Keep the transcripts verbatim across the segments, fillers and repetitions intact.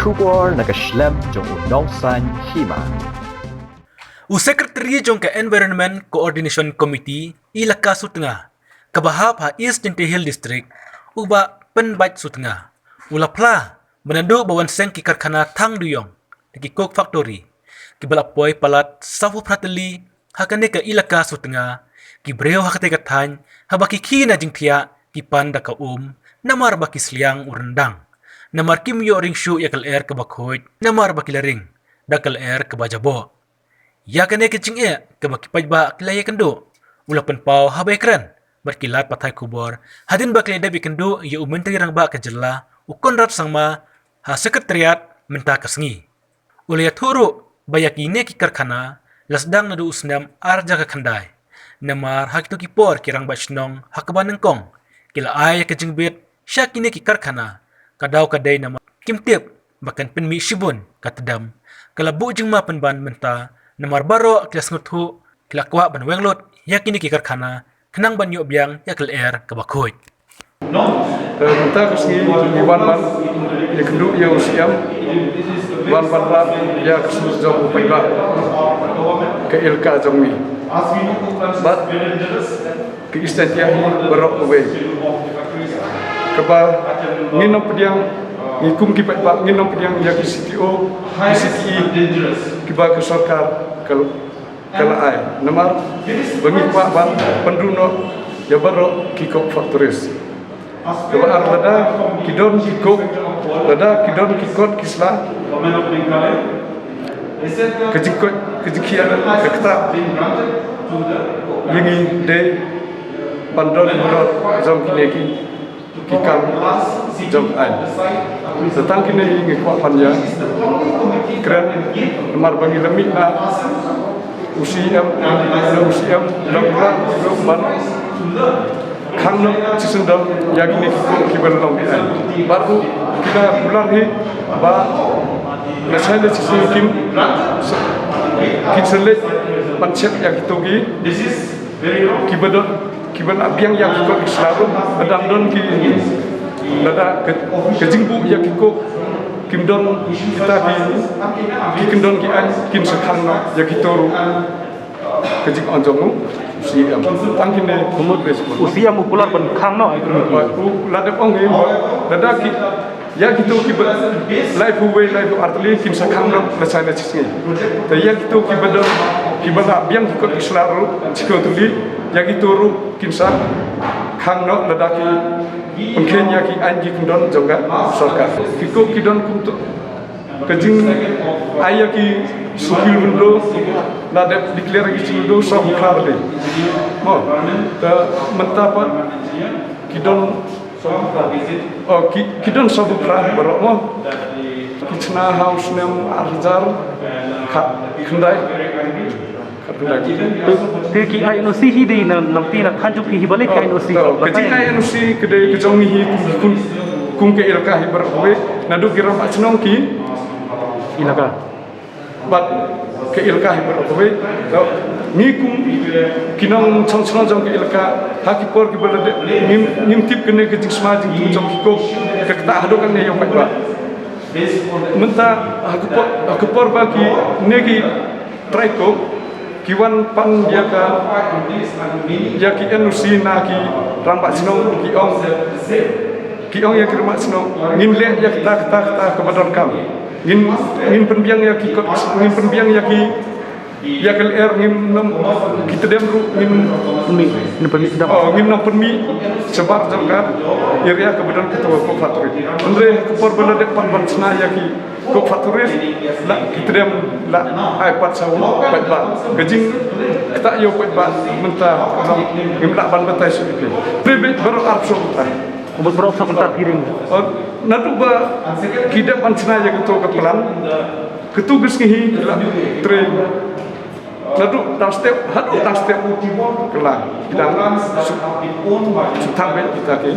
Khubor na ka shlem jong u nongsan hima. U Secretary jong ka Environment Coordination Committee Elaka Sutnga, kaba hap ha East Jaintia Hills District, u Bah Pynbait Sutnga, u la phla ba naduh ba wan seng ki karkhana thang duyong da ki coke factory kiba la poi palat saphew phra tylli ha kane ka Elaka Sutnga, ki briew ha katei ka thaiñ, haba ki khie na jingthiah, ki pan da ka um, namar ba ki sliang u ryndang, namar kim ïoh ring shuh ïa ka lyer kaba khuid, namar ba ki la ring da ka lyer kaba jaboh. Ïa kane ka jingeh kaba ki paidbah ki la ïakynduh, u la pynpaw haba ïakren bad ki lad pathai khubor hadien ba ki la dep ïakynduh ïa u Myntri Rangbah ka jylla, u Conrad Sangma, ha Secretariat mynta ka sngi. U la ïathuh ruh ba ïa kine ki karkhana la sdang naduh u snem ar hajar khyndai. Namar ha kito ki por ki rangbah shnong ha kaba nyngkong ki la ai ïa ka jingbit sha kine ki karkhana, ka daw ka dei namar kim tip ba kan pynmih shibun ka tdem. Ka la buh jingma pynban mynta namar baroh ki la sngewthuh, ki la kwah ban weng lut ïa kine ki karkhana khnang ban ïoh biang ïa ka lyer kaba khuid. Te mynta ka sngi ngi wan ban ïakynduh ïa u Syiem, wan ban lap ïa ka sur jong u paidbah ka Elaka jong ngi bad ka East Jaintia Hills baroh kawei. Kaba ngin ym pdiang, ngi kum ki paidbah ngin ym pdiang ïa ki C T O, ki C T E kiba ka sorkar ka ka la ai. Namar ba ngi kwah ban pynduh noh ïa baroh ki coke factories. Kaba ar, lada ki don ki coke, lada ki don ki kot ki sla, ka jingkoit, ka jingkhiah, ka ktah ïa ngi dei ban don baroh jong kine ki ki kam jong ka aiñ. Te tang kine hi ngi kwah ban ïakren namar ba ngi la mih na u Syiem, na u Syiem, na u Syiem ban khang noh shisien dong ïa kine ki coke kiba long ki aiñ. Bad ruh ki la kular hi ba lashai lashisngi kin, kin sa leit ban check ïa kito ki kiba don, kiba la biang ïa ki coke ki sla ruh, lada don ki, lada ka, ka jingbuh ïa ki coke kim don kita ki, ki kyndon ki aiñ, kin sa khang noh ïa kito ruh. Ka jingong jong u Syiem. Tang kine. U Syiem u kular ban khang noh ïa kine ki. U la dep ong hi ba lada ki Ïa kito kiba laiphew wei, laiphew ar tylli kin sa khang noh lashai lashisngi. Te ïa kito kiba don, kiba la biang ki kot ki sla ruh shiphew tylli, ïa kito ruh kin sa khang noh lada ki pynkheiñ ïa ki aiñ ki kyndon jong ka sorkar. Ki coke ki don kumto, ka jingai ïa ki single window, la dep declare ïa ki single window sawphew phra tylli. Mo, te mynta pat ki don Oh, ki, ki don sawphew phra baroh mo. Ki chna ha u snem ar hajar khatkhyndai. Khatkhyndai. Te, te ki ai N O C hi dei na, nangta na thaiñ jong phi hi balei ki ai N O C? Oh, ka jing ai N O C ka dei ka jong ngi hi kum, kum, kum ka elaka hi baroh kawei. Naduh ki rangbah shnong ki elaka. Bad ka elaka hi baroh kawei. Ngi kum ki nongchong chnong jong ka elaka, ha ki por kiba la dep ngim, ngim tip kane ka jingsma jingthung jong ki coke, ka ktah haduh katne ïa u paidbah. Mynta ha ka por, ha ka por ba kine ki trai coke ki wan pan ïa ka, ïa ki N O C na ki rangbah shnong, ki ong, ki ong ïa ki rangbah shnong, ngin leh ïa kata, kata, kata kaba donkam. Ngin, ngin pynbiang ïa ki kot, ngin pynbiang ïa ki, ïa ki lyer, ngin nym, ki tdem ruh ngin pynmih, ngin pynmih tdem. Oh, ngin nym pynmih shabar jong ka area kaba don kata ka coke factory. Hynrei ka por ba la dep pan ban shna ïa ki coke factory, la ki tdem la ai pat sha u paidbah. Ka jingktah ïa u paidbah mynta ngim lah ban batai shuh ïa ki. Hynrei baroh arphew saw kynta. Kumba baroh arphew saw kynta phi ring. Oh, naduh ba ki dep ban shna ïa kato ka plant, kato ka sngi hi la trei. Naduh dang step, haduh dang step ka la, ki dang shu, shu thang beit kita ki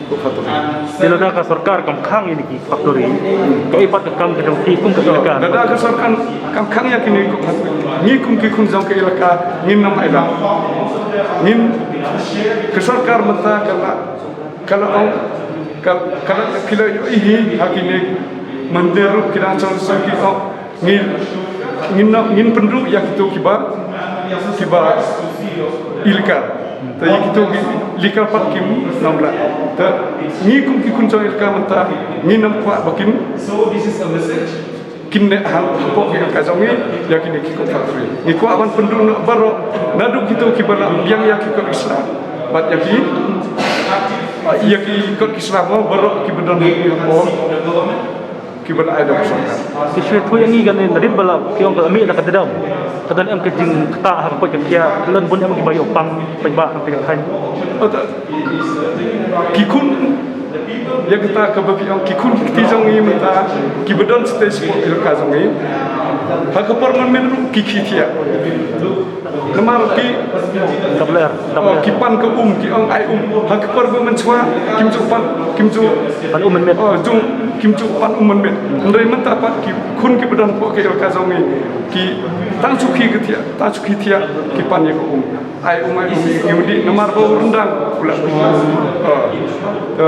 coke factory. Te lada ka sorkar kam khang ïa kine ki factory, kaei pat ka kam ka jong phi kum ka elaka? Lada ka sorkar kam khang ïa kine ki coke factory, ngi kum ki khun jong ka elaka ngin nym ailad. Ngin, ka sorkar mynta ka la Ka la ong, ka, ka la, ki la ïohi hi ha kine Mynta ruh ki dang shong shisha ki ong, ngin, ngin, ngin pynduh ïa kito kiba, kiba ïalehkai. Te ïa kito ki ïalehkai pat kim nang lah. Te ngi kum ki khun jong ïalehkai mynta ngin ym kwah ba kin, kin neh hapoh ki ïalehkai jong ngi ïa kine ki coke factory. Ngi kwah ban pynduh noh baroh, naduh kito kiba la biang ïa ki kot ki sla bad ïa ki, ïa ki kot ki sla baroh kiba don hapoh kiba la ai da ka sorkar. Ki shu ïathuh ïa ngi kane naduh ba la ki ong ka la mih na ka dam. Ka don em ka jingktah ha ka koit ka khiah, ka don bun em kiba ïoh pang paidbah hangtei ka thaiñ. Ata ki khun, ïa kata kaba ki ong ki khun ki kti jong ngi mynta kiba don stage four ïalehkai jong ngi. Ha ka por mynmiet ruh ki khih thiah. Namar ki, Double R, double oh, R. Ki pan ka um, ki ong ai um. Ha ka por ba mynshuwa kim ju pan, kim ju pan um mynmiet. Oh, jong kim ju pan um mynmiet. Hynrei mynta pat ki khun kiba don hapoh ka ïalehkai jong ngi, ki tang shu khih ka thiah, tang shu khih thiah ki pan ïa ka um. Ai um, ai um, ngi ym dih namar ba u ryndang u la. Oh. Te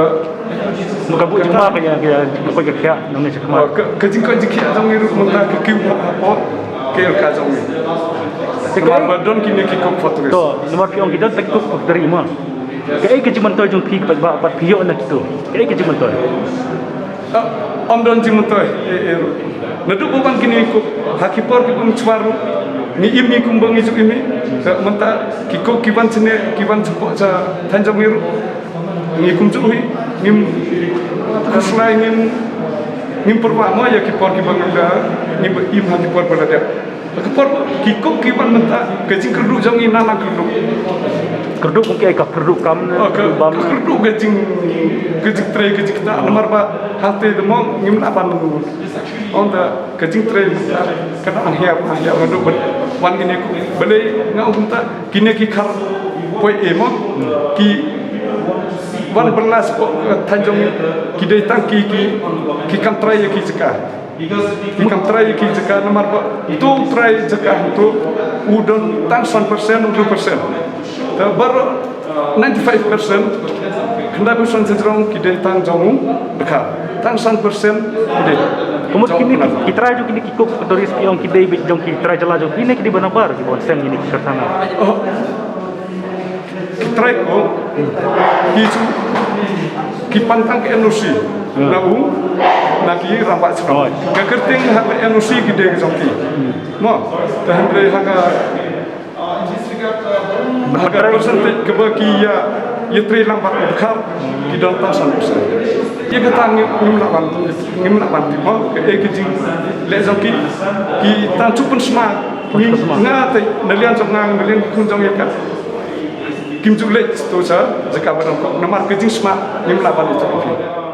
Ka buh jingma ka ïa, ka ïa, ka koit ka khiah, nang ne sha khmat. Oh, ka, ka jingkoit jingkhiah jong ngi ruh mynta ka kiew hapoh ka ïalehkai jong ngi. Te namar ka ba don kine ki coke factory. To, namar ki ong ki don ki coke factory mo. Kaei ka jingmyntoi jong phi bad, bad phi ïoh na kito? Kaei ka jingmyntoi? Ah, ym don jingmyntoi. Eh, eh, ruh. Naduh ba wan kine ki coke, ha ki por kiba mynshuwa ruh ngi im hi kumba ngi ju im hi. Te mynta ki coke ki wan shane, ki wan shapoh sha thaiñ jong ngi ruh. Ngi kumjuh hi, ngim khuslai, ngim, ngim pyrwa mo ïa ki por kiba ngim da, ngim im ha ki por ba la dep. Ka por ki coke ki wan mynta, ka jingkyrduh jong ngi na nang kyrduh. Kyrduh kum kaei, ka kyrduh kam ne, oh, ka, kyrduh bam, ka kyrduh ka jing, ka jingtrei, ka jingktah, namar ba hangtei te mo ngim lah ban ong da ka jingtrei mynta ka dang hiar, hiar naduh ba wan kine ki coke. Balei nga ong mynta, kine ki khar poi e mo, ki wan bylla shapoh, eh, thaiñ jong ngi, ki dei tang ki, ki, ki kam trai ïa ki jaka. Ki kam trai ïa ki jaka namar ba uto u trai jaka uto u don tang san percent, u two percent. Te baroh ninety-five percent, khyndai percent sha jrong ki dei tang jong u dkhar. Tang san percent ki dei. Ka mut kine ki, ki trai jong kine ki coke factories ki ong ki dei beit jong ki trai jylla jong phi ne ki dei ba nabar kiba wan seng kine ki karkhana? Oh. Ki trai coke ki ju, ki pan tang ka N O C na u, na ki rangbah shnong. Ka kyrteng ha ka N O C ki dei ka jong ki. Mo, te hynrei ha ka, ha ka percentage kaba ki ïa, ïatrei lang bad u dkhar, ki don tang san percent. Ïa kata ngim, ngim lah ban, ngim lah ban tip mo kaei ka jingleh jong ki. Ki tang shu pynsma. Nga te, na liang jong nga, na liang ki khun jong ïa ka, kim ju leit to sha jaka ba don coke namar ka jingsma ngim lah ban ïathuh.